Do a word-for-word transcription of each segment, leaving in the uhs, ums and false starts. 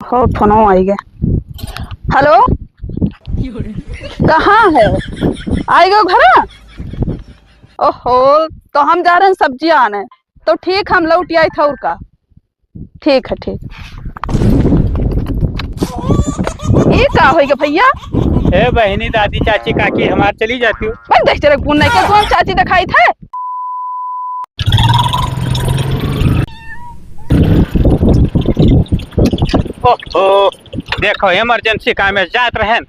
हो, फोनो आइ गए। हेलो, कहाँ है? आइ गयो घरा? ओहो, तो हम जा रहे हैं सब्जी आने। तो ठीक, हम लौट आई था और का। ठीक है, ठीक। ई का होइ गए भइया? ए बहिनी, दादी, चाची, काकी हमार चली जाती हो। बस देख तेरे गुण नहीं के कौन चाची देखाई थे। ओहो, देखो, emergency काम में जात रहन,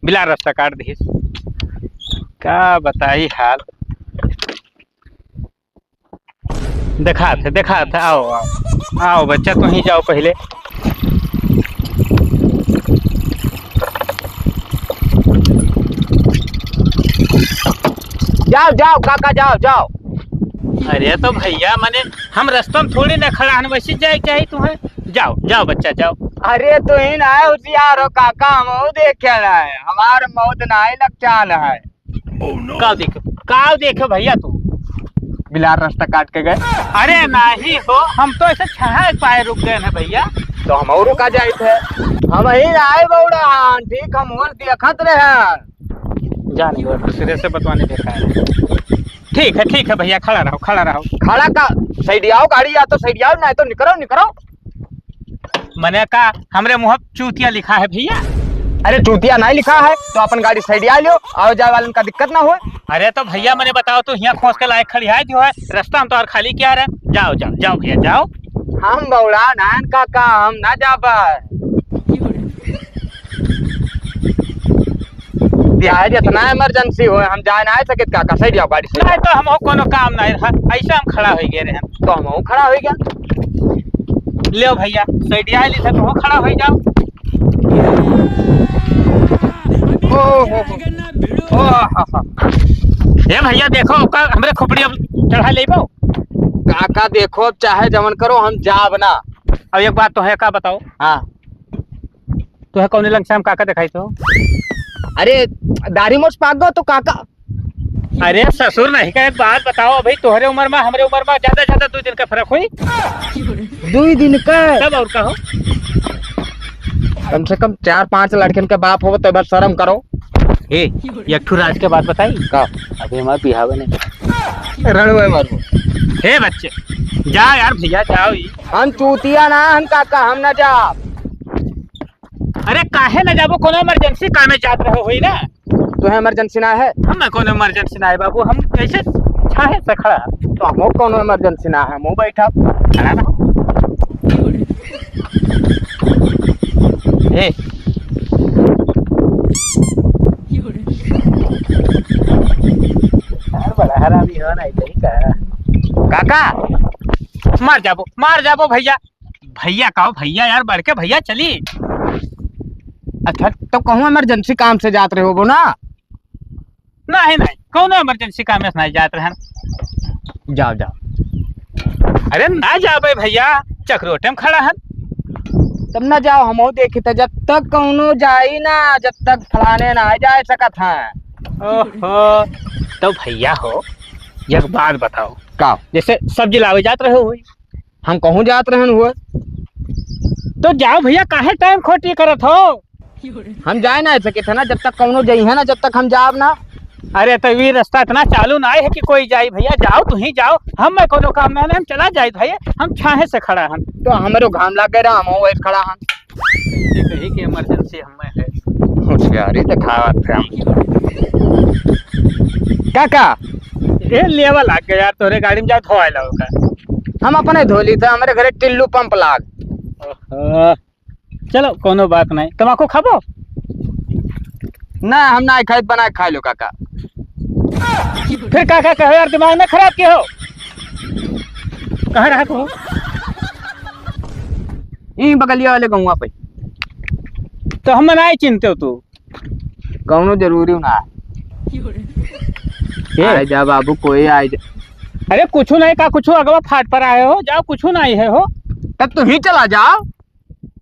बिला रास्ता काट दिहिस। का बताई हाल। देखात है, देखात है, आओ, आओ, आओ बच्चा, तुहीं जाओ पहिले। जाओ, जाओ, काका, जाओ, जाओ। अरे तो भइया, मने हम रस्ता में थोड़ी ना खड़ा हन, वैसे जाए के चाही तुहें। जाओ, जाओ बच्चा, जाओ। अरे तुहीं ना होशियार हो काका, हमहू देखे ना है, हमार मौत ना है, लक्षण है। काव देखे, काव देखे भइया तू? बिलार रास्ता काट के गए। अरे नाही हो, हम तो ऐसे छाहे पाए रुक गए हैं भइया। तो हमहू रुका जाइत है। हमहीं ना आए बौड़ा, ठीक हम और देखत रहे। जाने दो, दूसरे से बतवाने देखा है। ठीक है, ठीक है भइया, खड़ा रहो, खड़ा रहो। खड़ा का? सइडियाओ गाड़ी, या तो सइडियाओ, नाहीं तो निकरो, निकरो। मने का हमरे मुँह पे चूतिया लिखा है भइया? अरे चूतिया नाहीं लिखा है, तो अपन गाड़ी सइडिया लियो, आवे जाए वालन का दिक्कत ना होए। अरे तो भइया मने बताओ, तू हियाँ खोस के लायक खड़ी है जो है, रास्ता हम तो और खाली क्या रहे? जाओ, जाओ, जाओ भइया, जाओ। हम बौड़ा नान काका, हम ना जाबे। बिहार जितना emergency होए, हम जाए ना सकित काका, सइडियाओ गाड़ी से। नाहीं तो हमहू कोनो काम नाहीं रहा, ऐसे हम खड़ा होइ गए रहे। तो हमहू खड़ा होइ गए। लेव भइया, सइडिया ली से तुहू खड़ा होइ जाओ। ओ हो हो। ओ हा हा। ए भइया देखो, ओका हमरे खोपड़ी अब चढ़ा लेबो। काका देखो, अब चाहे जवन करो, हम जाब ना। अब एक बात तोहे का बताओ। हाँ। तोहे कौने लंग से हम काका देखाई तो? अरे, दाढ़ी मोछ पाक गो तो काका। अरे ससुर, नहीं का एक बात बताओ, अभी तोहरे उमर मा, हमरे उमर मा ज्यादा, ज्यादा दुइ दिन का फरक होई। दुइ दिन का? तब और का हो? कम से कम चार पांच लड़कन के बाप हो, तो बस शर्म करो। ए, एक ठो राज के बात बताई? का? अभी हमार बिहावे नहीं। रणवे मारू। हे बच्चे, जा यार भइया, जाओ ई। हम चूतिया ना, हम काका, हम ना जाब। अरे काहे ना जाबो, कोनो emergency कामे जात रहो होई ना। तोहे emergency ना है? हमें कोनो emergency ना है बाबू, हम कैसे छाहे से खड़ा। तो हमहू कोनो emergency ना है, हमहू बैठा। खड़ा ना। ए। यार बड़ा हरामी हो ना, इधर ही का। काका, मार जाबो, मार जाबो भइया। भइया का हो भइया, यार बड़के भइया चली। अच्छा, तो कहूँ emergency काम से जात रहे होबो ना? नहीं, नहीं, कौनो emergency काम में नहीं जात रहन। जाओ, जाओ। अरे ना जाबे भइया, चकरोटे में खड़ा हन। तब ना जाओ, हमहू देखी त जब तक कौनो जाई ना, जब तक फलाने ना जाए सकत हैं। ओहो, तो भइया हो, एक बात बताओ। का? जैसे सब्जी लावे जात रहे हो, हम कहूँ जात रहन हुआ। तो जाओ भइया, काहे time खोटी करत हो? हम जाए ना सके थे ना, जब तक कौनो जइहे ना, जब तक हम जाब ना। अरे तो ये रास्ता इतना चालू ना है कि कोई जाई भइया, जाओ तुहीं जाओ, हम मैं कोनो काम में नहीं, हम चला जाई भइया, हम छाहे से खड़ा हन। तो हमरो घाम लाग गए रहा, हम वही खड़ा हन। ये कही कि emergency हमें है। होशियारी दिखावत है हम। काका? ए लेवा लाग गया यार, तोरे गाड़ी में जाओ धोए लाओ का। हम अपने धोली थे, हमरे घरे टिल्लू पंप लाग। ओहो। चलो, कोनो बात नहीं। तमाकू खाबो? ना, हम ना खाई, बना के खा लो काका। फिर काका कहो यार, दिमाग ना खराब किया हो। कहाँ रहा तू? यहीं बगलिया वाले गौवा पे। तो हम ना चिंते हो तू। कौनो जरूरी ना है। के? आए जा बाबू, कोई आए जा। अरे कुछ नहीं का, कुछ अगवा फाट पर आए हो, जाओ, कुछ नहीं है हो। तब तुहीं चला जाओ।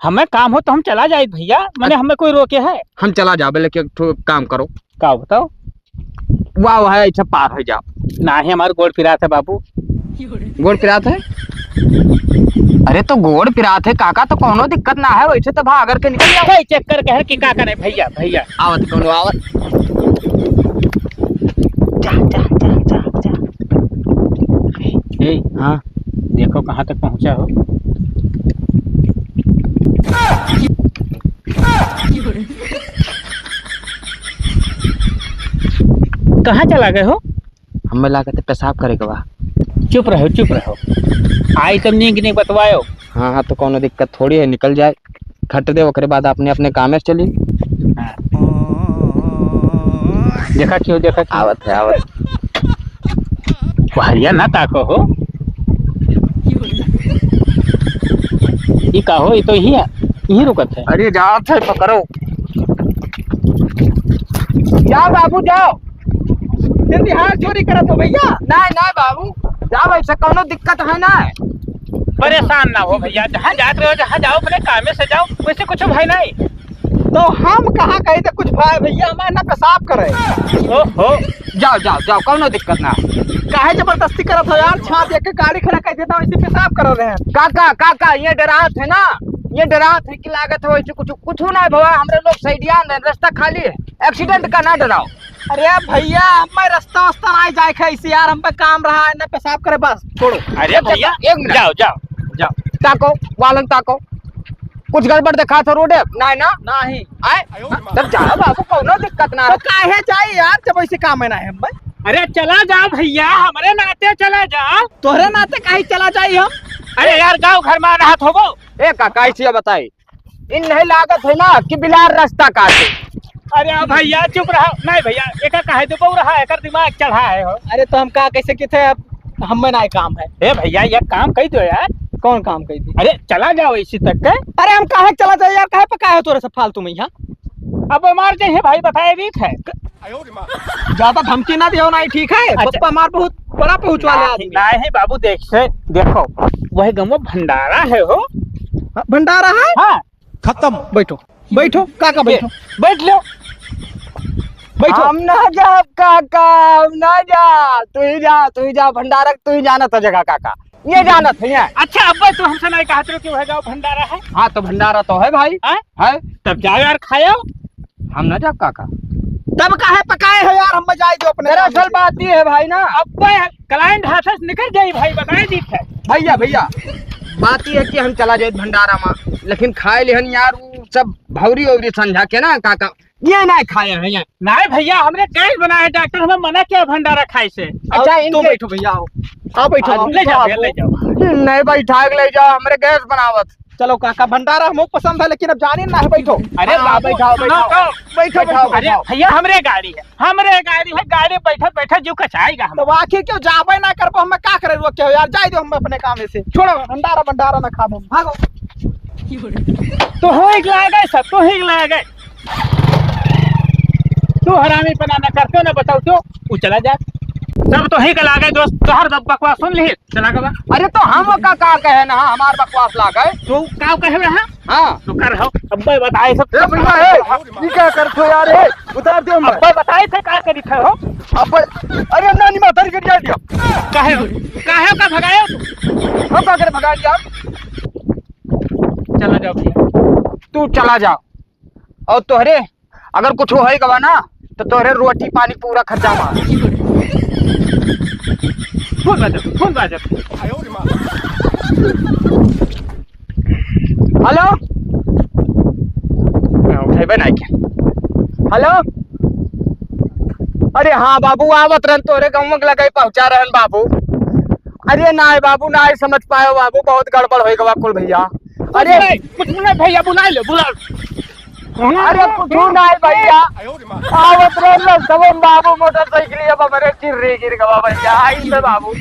हमें काम हो तो हम चला जाए भइया, मने अच्छा। हमें कोई रोके है? हम चला जाबे, लेकिन एक ठो काम करो। का बताओ? वाह, वाह, अच्छा पार हो जाओ। नाही, हमार गोड़ पिरात है बाबू। गोड़ पिरात है? अरे तो गोड़ पिरात है काका, तो कौनो दिक्कत ना है, वैसे तो भा अगर के निकल जाओ। कई चक्कर कहे कि का करे भैया, भैया। आवत कौनो आवत। जा, जा, जा, जा, जा। ए, हाँ। देखो कहाँ तक पहुँचा हो। कहाँ चला गए हो? हमें लागत है पेशाब करे के बा। चुप रहो, चुप रहो। आई तब नीक नीक बतवायो। हाँ, हाँ, तो कौनो दिक्कत थोड़ी है, निकल जाए, घट दे, ओकरे बाद अपने, अपने कामे से चली। हाँ। देखा क्यों, देखा क्यों? आवत है, आवत। बहरिया ना ताको हो। ई का हो, ई तो यहीं, यहीं रुकत है। अरे जात है, पकड़ो। जाओ बाबू, जाओ। जल्दी हाथ जोड़ी करत हो भैया। नहीं, नहीं बाबू, जाओ, ऐसे कौनो दिक्कत है ना। परेशान ना हो भैया, जहाँ जात रहो, जहाँ जाओ, अपने कामे से जाओ, वैसे कुछ भय नहीं। तो हम कहाँ कही थे कुछ भाई भैया, हमारे ना पेशाब करे। ओहो। जाओ, जाओ, जाओ, कौनो दिक्कत ना। काहे जबरदस्ती करत हो यार, छाप एक गाड़ी खड़ा कर देता, वैसे पेशाब कर रहे हैं। काका, काका, ये डरात है ना, ये डरात है कि लागत है वैसे कुछ, कुछ ना है बाबा, हमरे लोग सैडियान है, रास्ता खाली है, एक्सीडेंट का ना डराओ। अरे भैया, हमें रास्ता वास्ता ना जाए खाए इसे यार, हम पे काम रहा है ना, पेशाब करे बस, छोड़ो। अरे अच्छा, भैया, एक मिनट। जाओ, जाओ, जाओ। ताको, वालन ताको। कुछ गड़बड़ देखा था रोड है? नहीं ना? नहीं। आए? तब जाओ बाबू, कौनो दिक्कत ना तो है। काहे जाए यार, जब ऐसे काम है ना है हम। अरे चला जाओ भैया, हमरे नाते चला जाओ। तोहरे नाते काहे चला जाए हम? अरे यार, गाँव घर में अनाथ होबो। ए काका, ऐसे बताई, इन नहीं लागत है ना कि बिलार रास्ता काटे। अरे भैया चुप रहा। नहीं भैया, एका काहे दबाव रहा, एकर दिमाग चढ़ा है हो। अरे तो हम का कैसे किथे, अब हम में ना काम है। ए भैया, ये काम कही दो यार। कौन काम कही दी? अरे चला जाओ इसी तक के। अरे हम काहे चला जाए यार, काहे पकाए हो तोरे से फालतू में यहाँ? अब मार जाइए भाई, बताए रीत है। ज्यादा धमकी ना दियो, नहीं ठीक है? अच्छा। पप्पा मार बहुत बड़ा पहुँच वाले नहीं, आदमी। नहीं बाबू, देख से, देखो, वही गाँव में भंडारा है हो। हाँ, भंडारा है? हाँ। खत्म। बैठो, बैठो, काका, ये, बैठो। बैठ लो। बैठो। हम ना जाब काका, हम ना जा। तू ही जा, तू ही जा, भंडारा तू ही जाना था जगह काका। ये जानत है, ये। अच्छा, अब्बे तू हमसे नहीं कहत रहो कि वह गाँव भंडारा है? हाँ, तो भंडारा तो है भाई। हैं? है। तब जाओ यार, खाओ। हम ना जाब काका। तब काहे पकाए हो यार, हम जाए जो अपने काम दरअसल से। बात ये है भाई ना। अब्बे client हाथ से निकल जाई भाई, बताए दी थे। भैया, भैया, बात ये है कि हम चला जाए भंडारा में, लेकिन खाए लेहन यार, वो सब भौरी औरी समझा के ना काका, ये ना खाए हैं ये। नहीं भैया, हमरे गैस बना है, डॉक्टर हमें मना किया भंडारा खाए से। अच्छा, अब इनके तुम बैठो भैया, आओ। आओ बैठो, हाँ, आओ, ले जाओ आओ, भैया, ले जाओ। नहीं बैठा के ले जाओ, हमरे गैस बनावत। चलो काका, भंडारा हमको पसंद है, लेकिन अब जाने ना है, बैठो। अरे हाँ, बाबू, बैठाओ, सुनो बैठाओ। तो। बैठो, बैठाओ, अरे बैठाओ। भैया, हमरे गाड़ी है, हमरे गाड़ी है, गाड़ी बैठा बैठा जो कचाएगा हम। तो आखिर क्यों जाबे ना करबो, हमें का करे रोक के हो यार, जाए दो हम अपने काम से। छोड़ो, भंडारा, भंडारा ना खाबो, भागो। तो हो एक लागे सब, तो हो एक लागे। तू हरामी पना ना करते हो, ना बताओ तो, वो चला जा। सब तो ही कल आ गए दोस्त, तोहर बक-, बकवास सुन ली, चला गवा। अरे तो हम का, का कहे ना, हमार बकवास लागे। तू का कहे रहा? हाँ। तो कर हो, अब्बे बताए सब। ए भैया, ए, ई का करत हो यार, ए, उतार दे हम। अब्बे बताए थे का करी थे हो? अब्बे, अरे नानी माता रे, गिर दिया। काहे हो? काहे का भगाए हो तू? हम का करे भगा दिया? चला जाओ भैया। तू चला जाओ। और तोहरे अगर कुछ होई गवा ना, तो तोहरे रोटी पानी पूरा खर्चा मार। फोन बाजत, फोन बाजत। हेलो? ना उठेबे ना क्या? हेलो? अरे हाँ बाबू, आवत रहन तोहरे गाँव के लगे पहुँचा रहन बाबू। अरे ना बाबू, ना समझ पायो बाबू, बहुत गड़बड़ होई गवा कुल भैया। अरे कुछ नहीं, कुछ नहीं भैया, बुला ले, बुला। अरे कुछ नहीं भैया, आवत रहन सब बाबू मोटरसाइकिल, अब हमरे चिर्री गिर गवा भैया, आई से बाबू।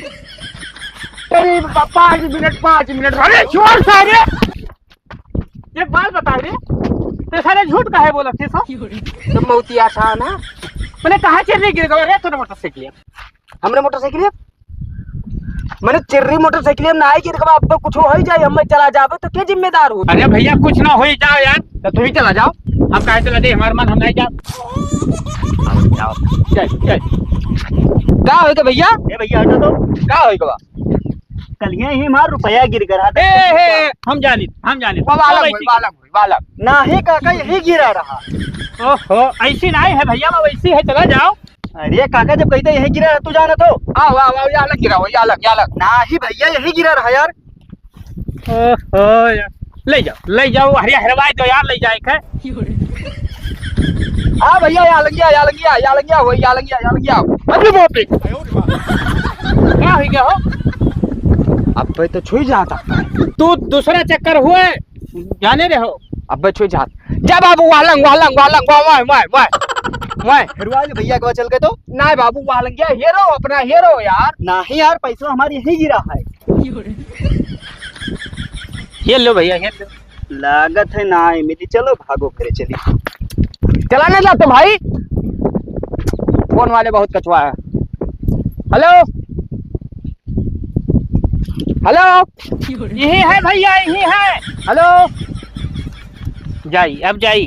करीब पा-, पाँच मिनट, पाँच मिनट। अरे चोर सारे, एक बात बता रे, ते सारे झूठ काहे बोलत थे सब? तो मौती आसान है। मैंने कहा चिर्री गिर गवा रे, तोरे मोटरसाइकिल। हमरे मोटरसाइकिल, मैंने चिर्री मोटरसाइकिल में ना आई कि अब तो कुछ हो ही जाए, हम चला जाबे तो के जिम्मेदार हो? अरे भैया, कुछ ना हो ही जाओ यार। तो तू ही चला जाओ। हम काहे चला जाए, हमारे मन हम नहीं जाओ। चल, चल। का होई के भैया? ए भैया, हटो तो। का होई के बा? कलिया ही हमार रुपया गिर गया रहा। ए, हे, हम जानित, हम जानित। वो वाला वो होई, ऐसी वाला होई, वाला। नाही काका, यही गिरा रहा। ओहो, ऐसी नाही है भैया, वो वैसी है, चला जाओ। अरे काका, जब कहित यही गिरा रहा, तू जानत हो? आओ, आओ, आओ, या अलग गिरा हो, या अलग, या अलग। नाही भैया, यही गिरा रहा यार। ओहो, या-, ले जाओ, ले जाओ, हरिया हरवाई दो यार, ले जाए के। हाँ भैया, या लंगिया, या लंगिया, या लंगिया हो, या लंगिया, या लंगिया हो। अरे बाप रे। क्या हो गया हो? अबे तो छुई जाता। तू दूसरा चक्कर हुए, जाने रहे हो। अबे छुई जात। जा बाबू, वालंग, वालंग, वालंग, वाह, वाह, वाह, वाह। वाह। हरवाई भैया के चल के तो। नाही बाबू, वालंगिया, हीरो, अपना हीरो यार। नाही यार, पैसा हमार यही गिरा है। ये लो भैया, ये लो। लागत है नाही मिली, चलो भागो घरे चली। चला ना जा तो भाई, फोन वाले बहुत कचवा है। हेलो, हेलो, यही है भैया, यही है। हेलो, जाई, अब जाई,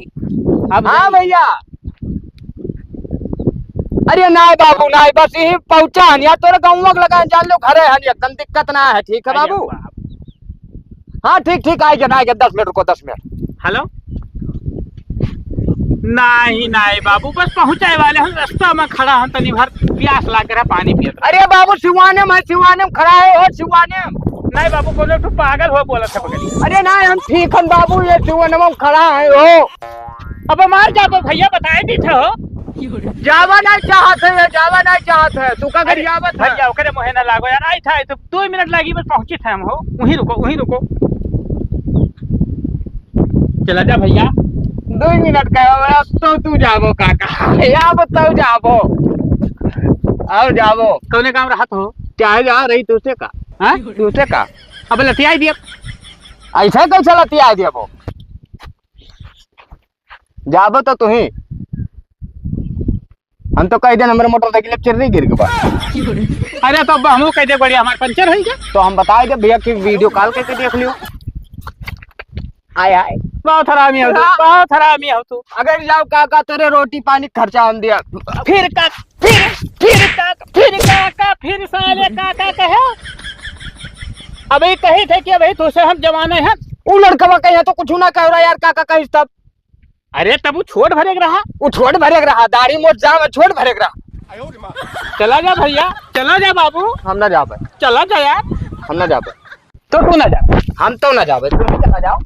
अब हाँ जाई। भैया, अरे नाही बाबू, नाही, बस यही पहुँचा हन यार, तोरे गाँव के लगा जान लो, घरे हन, एकदम दिक्कत ना है, ठीक है अरे बाबू? बाप। हाँ, ठीक, ठीक, आइगे, आइगे, दस मिनट रुको, दस मिनट। हेलो, नाही, नाही बाबू, बस पहुँचे वाले हन, रस्ता में खड़ा हन, तनी भर प्यास लाग रहा, पानी पियत रहा। अरे बाबू, सिवाने में, सिवाने में खड़ा है, और सिवाने में। नाही बाबू, कोनो ठो पागल हो बोलत है बगल। अरे नाही, हम ठीक हन बाबू, ये सिवाने में खड़ा है हो। अब मार जाबो भैया, बताए दी था हो। जावा नाही चाहत है, ये जावा नाही चाहत है, तू का अरे, गरियावत है? भैया, ओकरे मोहे ना लागो यार, आई था, तो दो मिनट लागी, बस पहुँची था हम हो। वहीं रुको, वहीं रुको। चला जा भैया। दो मिनट का, अब तो तू जाबो काका, अब तो जाबो, अब जाबो। कौने काम रहत हो? चाहे जा रही तू से का, हाँ? तू से का? अब लतियाई दिया। ऐसा कैसे लतियाई दिया वो? जाबो तो तुही। हम तो कह दे, हमारे मोटरसाइकिल चिर्री गिर के बा। अरे तो अब हमहू कह दे, बढ़िया हमार पंचर होई गया। तो हम बताए दे भैया कि वीडियो कॉल करके देख लियो। आय, आय। बहुत हरामी हो तू, हाँ। बहुत हरामी हो तू। अगर जाओ काका, तेरे रोटी पानी खर्चा हम दिया। फिर का, फिर, फिर का, फिर काका, फिर साले काका कहे। अबे कही थे कि अबे तुझसे हम जमाने हैं। उ लड़कवा कहे तो कुछ ना कह रहा यार, काका कहिस तब। अरे, तब उ छोट भरेक रहा। उ छोट भरेक रहा, दाढ़ी मोट जाम छोट भरेक रहा। चला जा भैया, चला जा बाबू। हम ना जाबे। चला जा यार। हम ना जाबे। तो तू ना जा। हम तो ना जाबे, तू ही चला जाओ।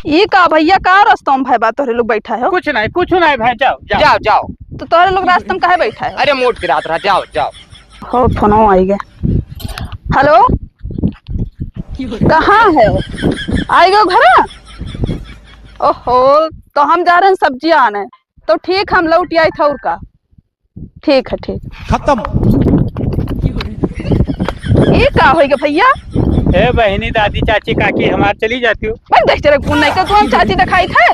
ई का भैया, का रस्ता में भाई बा तोहरे लोग बैठा हो? कुछ नाही, कुछ नाही भाई, जाओ, जाओ। जाओ, जाओ। तो तोहरे लोग रास्ता में काहे बैठा हो? अरे, मोट के रात रहा, जाओ, जाओ। हो, फोनो आई गए। हेलो, कहाँ है वो? आई गए घरा? ओहो, तो हम जा रहे हैं सब्जी आने। तो ठीक, हम लौट आई था और का। ठीक है, ठीक। खत्म। ये का होई गए भैया? ए बहिनी, दादी, चाची, काकी हमार चली जाती हो। मैं देख तेरे गुण नहीं का, तू हम चाची दिखाई थे।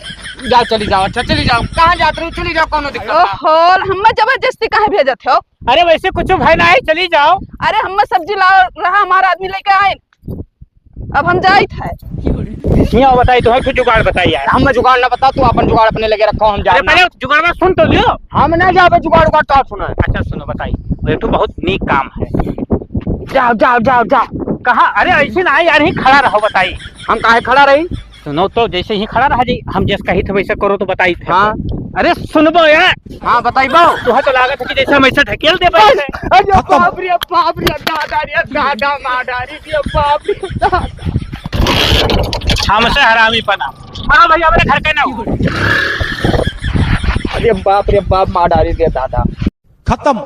जाओ, चली जाओ, अच्छा, चली जाओ। कहाँ जात रही? चली जाओ, कोनो दिक्कत ना। ओहो, हम्मा जबरदस्ती काहे भेजत हो? अरे वैसे कुछ भय नाही, चली जाओ। अरे हम्मा सब्जी ला रहा, हमारा आदमी लेके आए, अब हम जाइत है। हियाँ बताई तो है, कुछ जुगाड़ बताई यार। हम्मा जुगाड़ ना बता, तू अपन जुगाड़ अपने लगे रखो, हम अरे जाब ना। पहले जुगाड़ में सुन तो लियो। हम ना जाबे जुगाड़ उगाड़, तो सुनो। अच्छा सुनो, बताई, वो एक ठो बहुत नीक काम है। जाओ, जाओ, जाओ, जाओ। कहाँ? अरे ऐसे ना यार, यहीं खड़ा रहो, बताई। हम काहे खड़ा रही? सुनो तो, जैसे ही खड़ा रहा जी, हम जैसे कही थे वैसे करो तो बताई थे। हाँ। अरे सुनबो यार। हाँ, बताइबो। तुहे तो लागत है कि जैसे हम ऐसे ढकेल दे पाए। अरे बाप रे, बाप रे, दादा रे, दादा, मार डारी रे, बाप रे, दादा। हमसे हरामी पना। हाँ भैया, मेरे घर के ना हो। अरे बाप रे बाप, मार डारी रे दादा। खत्म।